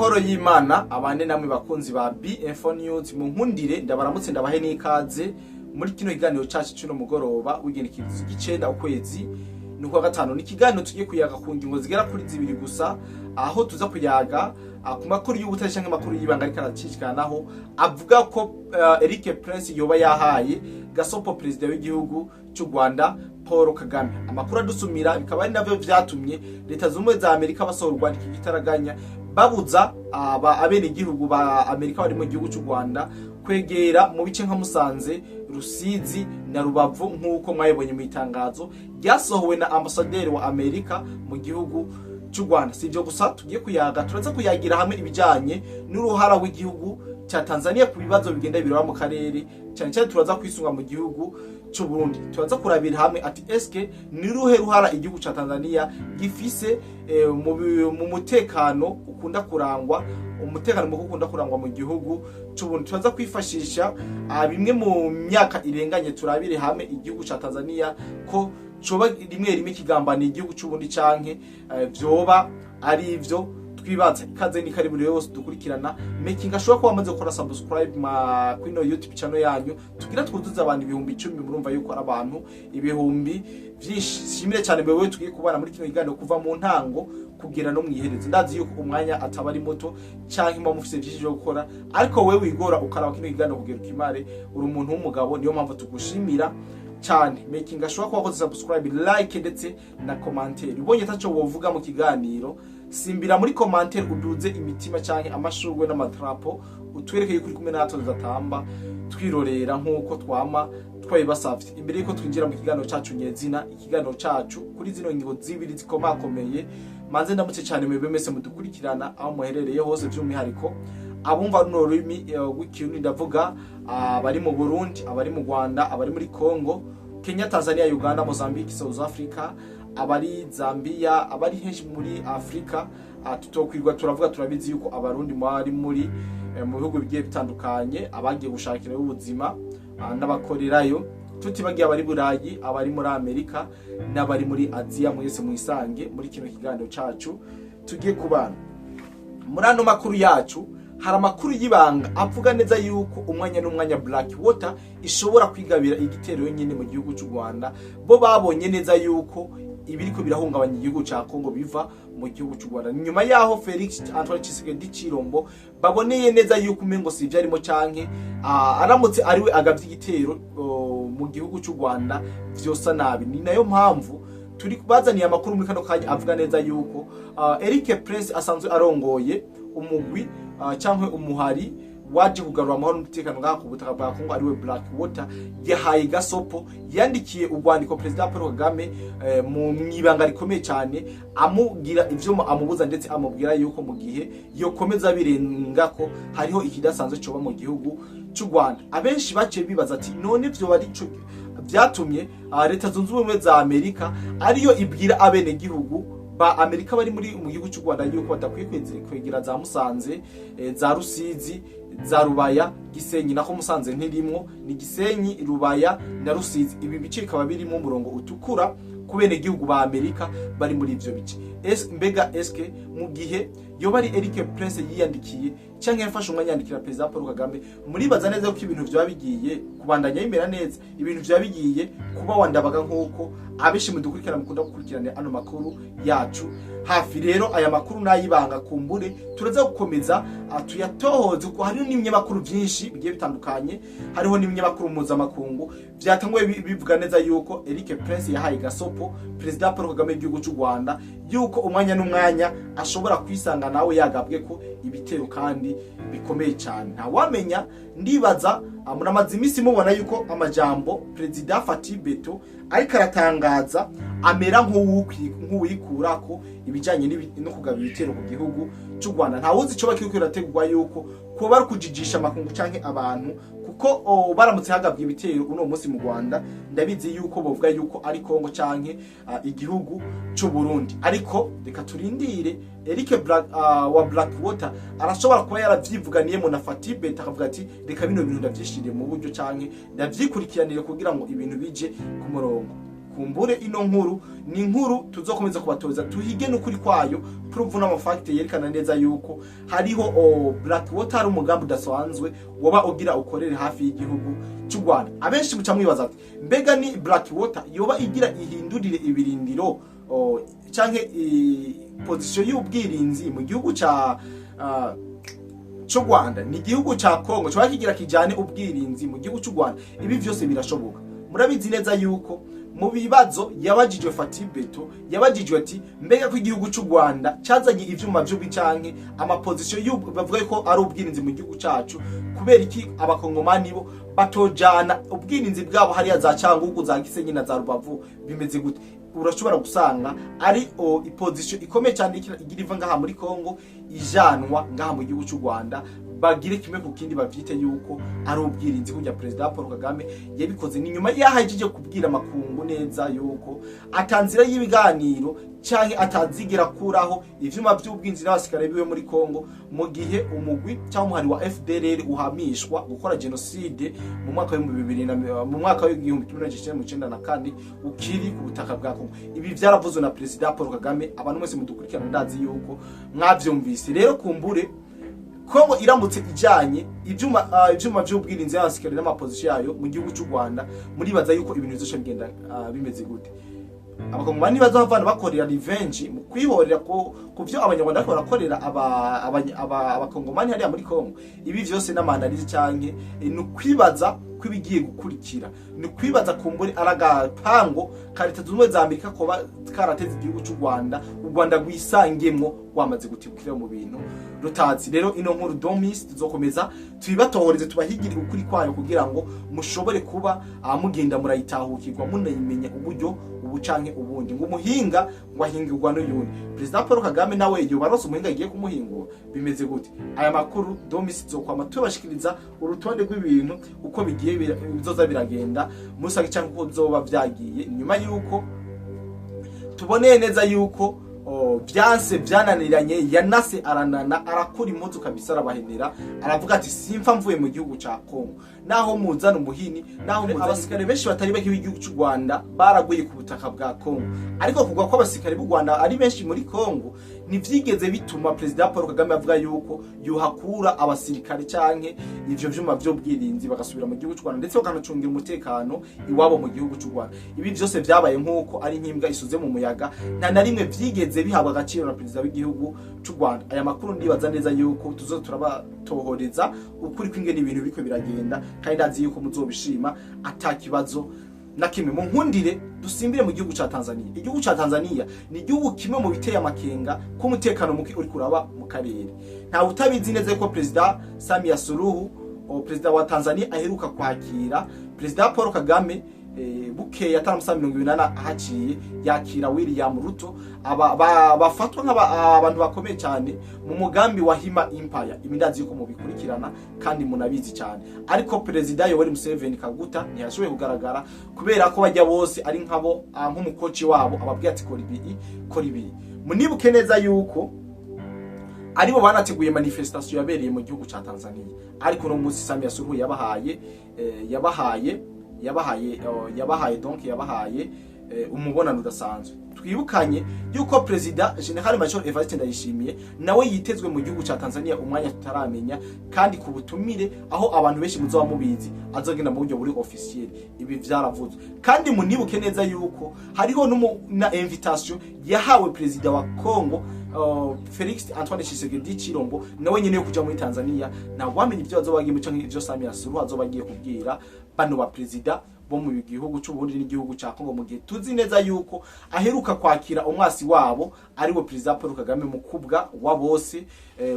Amahoro y'Imana abane namwe bakunzi ba B-Info News. Mu nkundire ndabaramutse, ndabahe n'ikaze muri kino kiganiro cacu cuno mugoroba w'igenekerezo ry'icenda, ukwezi ni ukwa gatanu. Ni ikiganiro tugiye kuyaga ku ngingo zigera kuri zibiri gusa, aho tuza kuyaga ku makuru y'ubutare canke amakuru y'ibanga ariko aracicikanaho avuga ko Eric Prince yoba yahaye gasopo perezida w'igihugu cy'u Rwanda Paul Kagame. Amakuru adusumira bikaba ari navyo vyatumye Leta Zunze Ubumwe za Amerika basohora urwandiko igitaraganya babuza aba abenegihugu ba Amerika bari mu gihugu cy'u Rwanda kwegera mu bice nka Musanze, Rusizi na Rubavu, nk'uko mwabibonye mu itangazo ryasohowe na ambasaderi wa Amerika mu gihugu cy'u Rwanda. Si ibyo gusa tugiye kuyaga, turaza kuyagira hamwe ibijyanye n'uruhara rw'igihugu cya Tanzania ku bibazo bigenda biraba mu karere, cyane cyane turaza kwisunga mu gihugu cy'u Burundi. Turaza kurabira hamwe ati eske ni ruhe ruhara igihugu cya Tanzania gifise mu mutekano ukunda kurangwa, umutekano muke ukunda kurangwa mu gihugu cy'u Burundi. Turaza kwifashisha bimwe mu myaka irenganye, turabire hamwe igihugu cya Tanzania ko coba rimwe rimwe kigambaniye igihugu cy'u Burundi canke vyoba ari ivyo twibaza. Ikaze ni karibu rero yose dukurikirana, making ashobora kuba amaze gukora subscribe ma kwino YouTube channel yanyu, tugira twuzuze abantu 10,000. Murumva yuko ari abantu ibihumbi vyinshi. Shimire cyane wewe tugiye kubana muri kino kiganiro kuva mu ntango kugera no mwiherezo. Ndazi yuko umwanya ataba ari muto canke muba mufise vyinshi vyo gukora, ariko wewe wigora ukaraba kino kiganiro kugera ukimare, uri umuntu w'umugabo, niyo mpamvu tugushimira cyane. Making ashobora kuba wakoze subscribe, like ndetse na commentaire. Ubonye ataco wovuga mu kiganiro, simbira muri commentaire uduze imitima canke amashurwe n'amadrapo, utwereke yuko uri kumwe natwe, tudatamba twirorera nk'uko twama twabibasavye. Imbere yuko twinjira mu kiganiro cacu nyezina, ikiganiro cacu kuri zino ngingo zibiri zikomakomeye, manze ndamutse cyane mwebwe mwese mudukurikirana aho muherereye hose, by'umwihariko abumva runo rurimi rw'Ikirundi. Ndavuga abari mu Burundi, abari mu Rwanda, abari muri Congo, Kenya, Tanzania, Uganda, Mozambique, South Africa, abari Zambia, abari henshi muri Afrika. Tutokwirwa turavuga, turabizi yuko Abarundi mwari muri mu bihugu bigiye bitandukanye, abagiye gushakirayo ubuzima n'abakorerayo, tutibagiye abari Burayi, abari muri Amerika n'abari muri Aziya. Mwese mwisange muri kino kiganiro cacu tugiye kubana. Muri ano makuru yacu hari amakuru y'ibanga avuga neza yuko umwanya n'umwanya Black Water ishobora kwigabira igitero yonyine mu gihugu cy'u Rwanda. Bo babonye neza yuko ibiriko birahungabanya igihugu ca Congo biva mu gihugu cy'u Rwanda, nyuma yaho Felix Antoine Tshisekedi Chilombo baboneye neza yuko umengo si ivyo arimo, canke aramutse ariwe agavye igitero mu gihugu cy'u Rwanda vyosa nabi. Ni nayo mpamvu turi bazaniye amakuru muri kano kanya avuga neza yuko Eric Prince asanzwe arongoye umugwi canke umuhari waje kugarura amahoro n'umutekano ngaha ku butaka bwa Congo, ariwe Black Water, yahaye gasopo, yandikiye urwandiko Perezida Paul Kagame mu mwibanga rikomeye cyane, amubwira ivyo amubuza, ndetse amubwira yuko mu gihe yokomeza birengako hariho ikidasanzwe coba mu gihugu cy'u Rwanda. Abenshi baciye bibaza ati none vyo bari ico vyatumye Leta Zunze Ubumwe za Amerika ariyo ibwira abenegihugu ba Amerika bari muri mu gihugu cy'u Rwanda yuko badakwiye kwegera za Musanze, za Rusizi, za Rubaya, Gisenyi. Nako Musanze ntirimwo, ni Gisenyi, Rubaya na Rusizi. Ibi bice bikaba birimo umurongo utukura ku benegihugu ba Amerika bari muri ivyo bice. Mbega eske mu gihe yoba ari Eric Prince yiyandikiye canke yafashe umwanya yandikira Perezida Paul Kagame, muribaza neza ko ibintu vyoba bigiye kubandanya bimera neza, ibintu vyoba bigiye kuba wandabaga nk'uko abenshi mudukurikirana mukunda gukurikirana ano makuru yacu hafi? Rero aya makuru n'ayibanga, kumbure turaza gukomeza tuyatohoze, kuko hariho n'ibinyamakuru byinshi bigiye bitandukanye, hariho n'ibinyamakuru mpuzamakungu vyatanguye bivuga neza yuko Eric Prince yahaye gasopo Perezida Paul Kagame w'igihugu cy'u Rwanda yuko umwanya n'umwanya ashobora kwisanga nawe yagabwe ko ibitero kandi bikomeye cyane. Ntawamenya, ndibaza muramaze iminsi mubona yuko amajambo Perezida Fatih Beto ariko aratangaza amera nk'uwikurako ibijyanye no kugaba ibitero ku gihugu cy'u Rwanda. Ntawuzi ico bakiriko kirategurwa, yuko kuba bari kujijisha amakungu canke abantu, kuko baramutse hagabwe ibitero uno munsi mu Rwanda, ndabizi yuko bovuga yuko ari Kongo canke igihugu cy'u Burundi. Ariko reka turindire, Eric Black, wa Blackwater arashobora kuba yaravyivuganiyemo na Fatih Beto, akavuga ati reka bino bintu ndavyishiriye mu buryo canke ndavyikurikiranire kugira ngo ibintu bije ku murongo. Kumbure ino nkuru ni inkuru tuzokomeza kubatoza, tuhige n'ukuri kwayo, preuve n'ama facts yerekana neza yuko hariho Blackwater, ari umugambi udasanzwe woba ugira ukorere hafi y'igihugu cy'u Rwanda. Abenshi muca mwibaza ati: mbega ni Blackwater yoba igira ihindurire ibirindiro canke position y'ubwirinzi mu gihugu ca cy'u Rwanda, ni igihugu ca Kongo cyoba kigira kijane ubwirinzi mu gihugu cy'u Rwanda? Ibi vyose birashoboka. Murabizi neza yuko mu bibazo yabajijwe Fatih Beto, yabajijwe ati: mbega ko igihugu cy'u Rwanda cazanye ivyuma vy'ubwi canke ama position bavuga ko ari ubwirinzi mu gihugu cacu, kubera iki abakongomani bo batojana ubwirinzi bwabo hariya za Cyangugu, za Gisenyi na za Rubavu? Bimeze gute? Urashobora gusanga ari i position ikomeye cyane igira iva ngaha muri Kongo ijanwa ngaha mu gihugu cy'u Rwanda, bagire kimwe ku kindi, bavyite yuko ari ubwirinzi, kujya Perezida Paul Kagame yabikoze. Ni nyuma yahajeje kubwira amakungu neza yuko atanzira y'ibiganiro canke atazigera kuraho ivyuma vy'ubwinzi n'abasirikare biwe muri Kongo mu gihe umugwi cyangwa umuhari wa FDLR uhamishwa gukora genocide mu mwaka w'ibihumbi bibiri na mu mwaka w'1994 ukiri ku butaka bwa Kongo. Ibi vyaravuzwe na Perezida Paul Kagame. Abantu mwese mudukurikirana, ndazi yuko mwavyumvise. Rero kumbure Kongo iramutse ijanye ivyuma vy'ubwirinzi y'abasirikare n'ama position yayo mu gihugu cy'u Rwanda, muribaza yuko ibintu bizoca bigenda bimeze gute? Abakongomani bazohavana bakorera revenge mu kwihorera ku vyo Abanyarwanda bariko barakorera abakongomani hariya muri Kongo. Ibi vyose n'ama analyse canke ni ukwibaza kw'ibigiye gukurikira, ni ukwibaza kumbure ari agapango ka Leta Zunze Ubumwe za Amerika koba karateze igihugu cy'u Rwanda, u Rwanda rwisangemwo rwamaze gutibukira mu bintu rutazi. Rero ino nkuru domis tuzokomeza tuyibatohoreze, tubahigire ukuri kwayo kugira ngo mushobore kuba mugenda murayitahukirwa, munayimenya uburyo ubu canke ubundi. Ngo umuhinga ngo ahingirwa n'uyundi. Perezida Paul Kagame nawe yoba aronse umuhinga agiye kumuhingura. Bimeze gute? Aya makuru domis tuzokwama tubashikiriza urutonde rw'ibintu uko bigiye bizoza biragenda muri rusange canke uko bizoba vyagiye, nyuma yuko tuboneye neza yuko vyanse, vyananiranye, yanase aranana, arakura impuzu kabisa, arabahenera, aravuga ati: simfa mvuye mu gihugu ca Kongo naho muzana umuhini, naho muzana. Abasirikare benshi batari bake b'igihugu cy'u Rwanda baraguye ku butaka bwa Kongo, ariko kugwa kw'abasirikare b'u Rwanda ari benshi muri Kongo ntivyigeze bituma Perezida Paul Kagame avuga yuko yuhakura abasirikare canke ivyo vyuma vy'ubwirinzi bagasubira mu gihugu cy'u Rwanda, ndetse bakanacungira umutekano iwabo mu gihugu cy'u Rwanda. Ibi vyose vyabaye nk'uko ari nk'imbwa isuze mu muyaga, nta na rimwe vyigeze bihabwa agaciro na perezida w'igihugu cy'u Rwanda. Aya makuru ndibaza neza yuko tuzo turabatohoreza ukuri kw'ingene ibintu biriko biragenda, kandi ndazi yuko muzobishima ata kibazo na kimwe. Mu nkundire dusimbire mu gihugu ca Tanzania. Igihugu ca Tanzania ni igihugu kimwe mu biteye amakenga ko umutekano muke uri kuraba mu karere. Ntawe utabizi neza ko Perezida Samia Suluhu, perezida wa Tanzania, aheruka kwakira Perezida Paul Kagame bukeye atari 28 ahaciye yakira William Ruto, aba bafatwa nk'abantu bakomeye cyane mu mugambi wa Hima Empire. Ibi ndazi yuko mubikurikirana kandi munabizi cyane. Ariko Perezida Yoweri Museveni Kaguta ntiyashoboye kugaragara kubera ko bajya bose ari nkabo nk'umukoci wabo ababwiye ati: kora ibi, kora ibi. Munibuke neza yuko aribo banateguye manifestation yabereye mu gihugu ca Tanzania, ariko no munsi Samia Suluhu yabahaye yabahaye yabahaye yabahaye donc yabahaye umubonano udasanzwe. Twibukanye yuko Perezida General Major Evariste Ndayishimiye nawe yitezwe mu gihugu ca Tanzania umwanya tutaramenya, kandi ku butumire aho abantu benshi muzoba mubizi azogenda mu buryo buri officiel. Ibi vyaravuzwe, kandi munibuke neza yuko hariho na invitation yahawe Perezida wa Congo Felix Antoine Tshisekedi Chilombo, nawe nyene yo kuja muri Tanzania. Na wamenye ivyo azoba agiye canke ivyo Samia Suluhu azoba agiye kubwira bano ba perezida bo mu gihugu cy'u Burundi n'igihugu ca Kongo, mu gihe tuzi neza yuko aheruka kwakira umwasi wabo ariwe Perezida Paul Kagame, mukubwa wa bose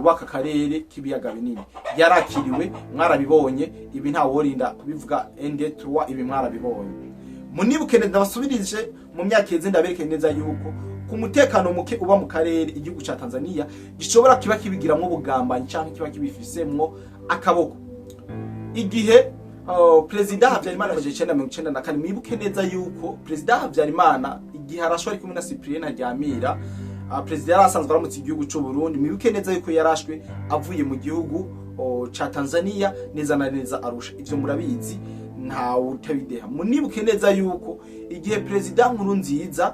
w'aka karere k'ibiyaga binini. Yarakiriwe, mwarabibonye. Ibi nta worinda kubivuga ende 3, ibi mwarabibonye. Munibuke neza, ndabasubirije mu myaka iheze, ndabereke neza yuko ku mutekano muke uba mu karere, igihugu ca Tanzania gishobora kiba kibigiramwo ubugambanyi canke kiba kibifisemwo akaboko. Igihe Perezida Habyarimana 1994, mwibuke neza yuko Perezida Habyarimana igihe arashwe ari kumwe na Cyprien Ntaryamira, Perezida yari asanzwe aramutse igihugu c'u Burundi, mwibuke neza yuko yarashwe avuye mu gihugu ca Tanzania, neza na neza Arusha. Ivyo murabizi. Ntawe utabideha. Munibuke neza yuko igihe Perezida Nkurunziza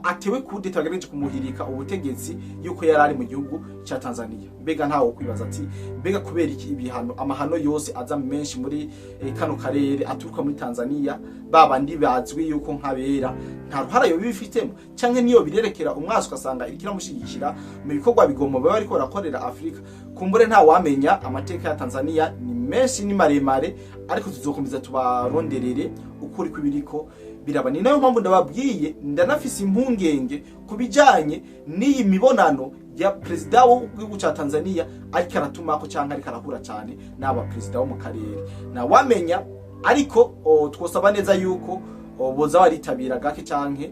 atewe kudeta, bagerageje kumuhirika ubutegetsi, yuko yari ari mu gihugu ca Tanzania. Mbega ntawe kwibaza ati: mbega kubera iki ibihano, amahano yose aza menshi muri kano karere aturuka muri Tanzania? Babandi bazwi yuko nk'abera nta ruhara yo bifitemo, canke niyo birerekera umwasi, ugasanga iriko iramushigikira mu bikorwa bigomo baba bariko barakorera Afrika. Kumbure nta wamenya, amateka ya Tanzania ni menshi, ni maremare, ariko tuzokomeza tubaronderere ukuri kw'ibiriko biraba. Ni nayo mpamvu ndababwiye, ndanafise impungenge ku bijanye n'iyi mibonano ya perezida w'igihugu ca Tanzania ariko aratumako canke ariko arahura cane n'aba perezida bo mu karere. Nawamenya, ariko twosaba neza yuko boza baritabira gake canke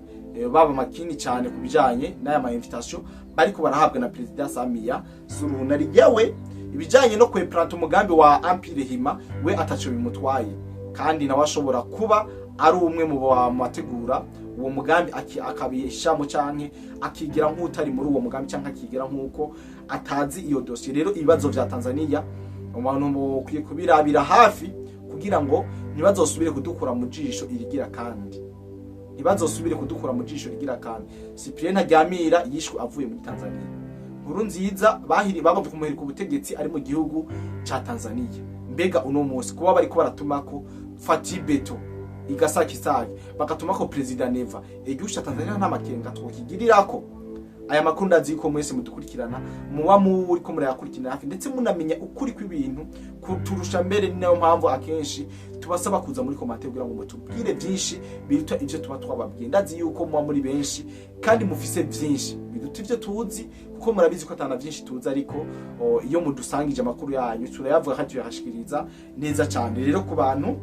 baba makini cyane ku bijanye n'aya ma invitation bariko barahabwa na Perezida Samia Suluhu. Nariyewe ibijanye no kwepranta umugambi wa Empire Hima, we ataco bimutwaye, kandi nawe ashobora kuba ari umwe mu bategura uwo mugambi, akabishamo canke akigira nk'utari muri uwo mugambi, canke akigira nk'uko atazi iyo dosiye. Rero ibibazo vya Tanzania abantu mukwiye kubirabira hafi kugira ngo ntibazosubire kudukura mu jisho irigira kandi, ntibazosubire kudukura mu jisho rigira kandi. Cyprien Ntaryamira yishwe avuye muri Tanzania. Nkurunziza bahiri bagomba kumuhirika ubutegetsi ari mu gihugu ca Tanzania. Mbega uno munsi kuba bariko baratumako Fati Beto igasakisaki, bagatumako Perezida Neva, igihugu ca Tanzania nta makenga twokigirirako? Aya makuru ndazi ko mwese mudukurikirana muba muri ko murayakurikirana hafi, ndetse munamenya ukuri kw'ibintu kuturusha mbere. Ni nayo mpamvu akenshi tubasaba kuza muri commentaire kugira ngo mutubwire byinshi biruta ivyo tuba twababwiye. Ndazi yuko muba muri benshi kandi mufise byinshi biruta ivyo tuzi, kuko murabizi ko atana byinshi tuzi, ariko iyo mudusangije amakuru yanyu turayavuga kandi tuyahashikiriza neza cyane. Rero ku bantu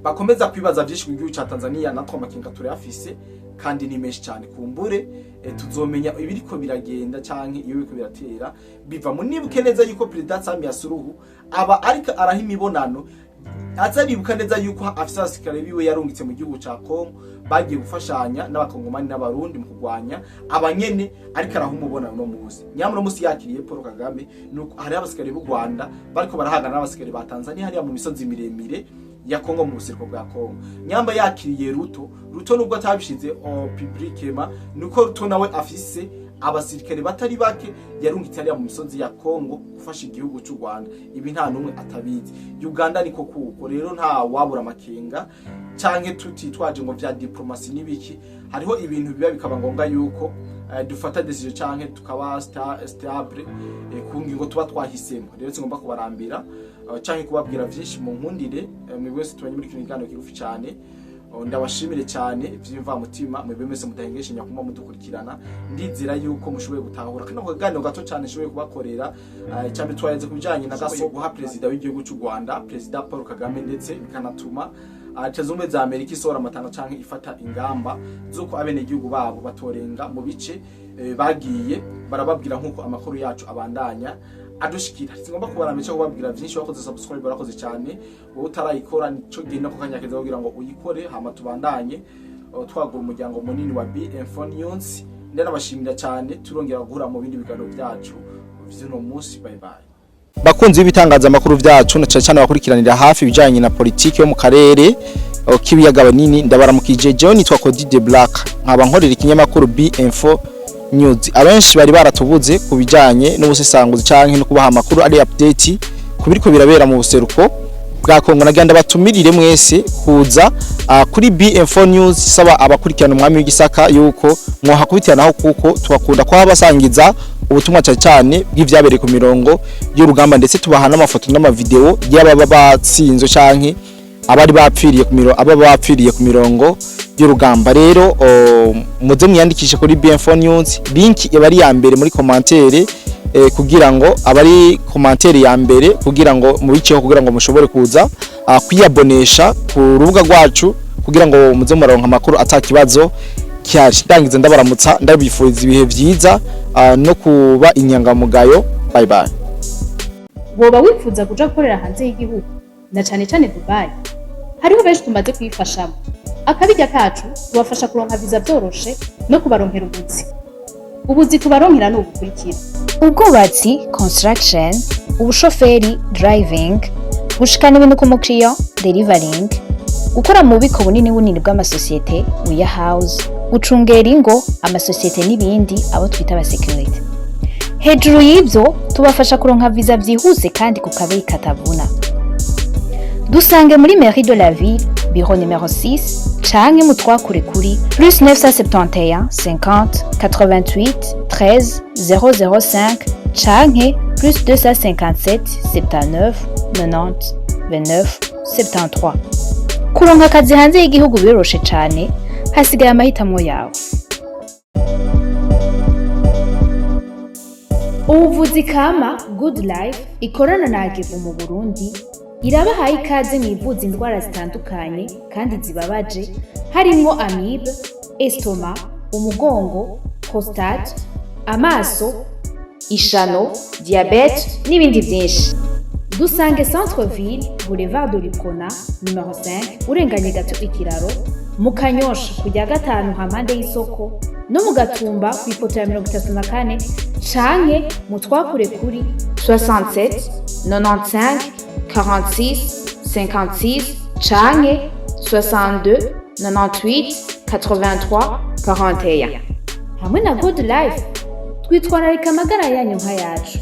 bakomeza kwibaza byinshi ku gihugu ca Tanzania, natwe amakenga turayafise kandi ni menshi cyane. Kumbure tuzomenya ibiriko biragenda canke iyo biriko biratera biva. Munibuke neza yuko Perezida Samia Suluhu aba ariko araha imibonano, aza aribuka neza yuko afise abasirikare biwe yarungitse mu gihugu ca Congo, bagiye gufashanya n'Abakongomani n'Abarundi mu kurwanya abanyene ariko araha umubonano no musi. Nyamara musi yakiriye Paul Kagame, nuko hariho abasirikare b'u Rwanda bariko barahangana n'abasirikare ba Tanzania hariya mu misozi miremire ya Kongo, mu buseruko bwa Kongo. Nyamba yakiriye Ruto, Ruto nubwo atabishize publiquement, nuko Ruto nawe afise abasirikare batari bake yarungitse hariya mu misozi ya Kongo gufasha igihugu cy'u Rwanda. Ibi nta numwe atabizi. Uganda niko kuko. Rero nta wabura amakenga canke tutitwaje ngo vya diplomasi n'ibiki. Hariho ibintu biba bikaba ngombwa yuko dufata décision canke tukaba stable ku ngingo tuba twahisemo. Rero singomba kubarambira canke kubabwira vyinshi. Mu nkundire, mwebwe wese tubanye muri kino kiganiro kigufi cyane, ndabashimire cyane vy'imvamutima mwebwe mwese mudahengesha kuma mudukurikirana. Ndizera yuko mushoboye gutahura kano kaganiro gato cyane nshoboye kubakorera. Cyane twarenze ku bijanye na gaso guha perezida w'igihugu cy'u Rwanda, Perezida Paul Kagame, ndetse bikanatuma Leta Zunze Ubumwe za Amerika isohora amatanga canke ifata ingamba z'uko abenegihugu babo batorenga mu bice bagiye barababwira, nk'uko amakuru yacu abandanya adushikira. Singomba kubaramisha kubabwira vyinshi. Wakoze subscribe, warakoze cyane. Wowe utarayikora, nico genda ko kanya keza kugira ngo uyikore, hama tubandanye twagura umuryango munini wa BM4 News. Ndanabashimira cyane, turongera guhura mu bindi biganiro byacu vy'uno munsi. Bye bye. Bakunzi b'ibitangazamakuru byacu, na cyane cyane abakurikiranira hafi ibijyanye na politiki yo mu karere k'ibiyaga binini, ndabaramukije. Jewe nitwa Cody de Black, nkaba nkorera ikinyamakuru B-Info News. Abenshi bari baratubuze ku bijyanye n'ubusesanguzi canke no kubaha amakuru ari update ku biriko birabera mu buseruko bwa Kongo. Nagira ndabatumirire mwese kuza kuri B-Info News, saba abakurikirana umwami w'Igisaka yuko mwohakubitiranaho, kuko tubakunda kwa basangiza ubutumwa cyane cyane bw'ivyabereye ku mirongo y'urugamba, ndetse tubaha n'amafoto n'amavideo y'ababa batsinzwe canke abari bapfiriye ku mirongo, aba bapfiriye ku mirongo y'urugamba. Rero muze mwiyandikishe kuri BM4 News, link iba ari ya mbere muri commentaire, kugira ngo abari commentaire ya mbere, kugira ngo mubiceho, kugira ngo mushobore kuza kwiyabonesha ku rubuga rwacu, kugira ngo muze muraronka amakuru atakibazo cyari. Ndangiza ndabaramutsa, ndabifuriza ibihe vyiza no kuba inyangamugayo. Bye bye. Woba wifuza kuja gukorera hanze y'igihugu, na cane cane Dubai? Hariho benshi tumaze kuyifashamo. Akabirya kacu tubafasha kuronka viza vyoroshe no kubaronkera ubuzi. Ubuzi tubaronkera ni ubukurikira: ubwubatsi, construction, ubushoferi, driving, Gushikana ibintu ku mukiriya, delivering, gukora mu bubiko bunini bunini bw'amasosiyete, warehouse, gucungera ingo, amasosiyete n'ibindi, abo twita abasécurité. Hejuru y'ivyo, tubafasha kuronka visa vyihuse kandi ku kabeyi katavuna. Dusange muri mairie de la ville, bureau numéro 6, canke mutwakure kuri +971 50 88 13 005 canke +257 79 90 29 73. Kuronka akazi hanze y'igihugu biroroshe cane, hasigaye amahitamo yawe. Ubuvuzi kama Good Life ikorana na Agevu mu Burundi irabahaye ikaze mwivuza indwara zitandukanye kandi zibabaje, harimwo amibe, estomac, umugongo, prostate, amaso, ishano, diabète n'ibindi byinshi. Dusange Centre Ville, Boulevard de l'Uprona numéro 5, urenganye gato ikiraro mu Kanyosha, kujya gatanu hampande y'isoko, no mu Gatumba ku ipoto ya 34, canke mu twakure kuri 67 95 46 56 canke 62 98 83 41. Hamwe na Good Life twitwararika amagara yanyu nk'ayacu.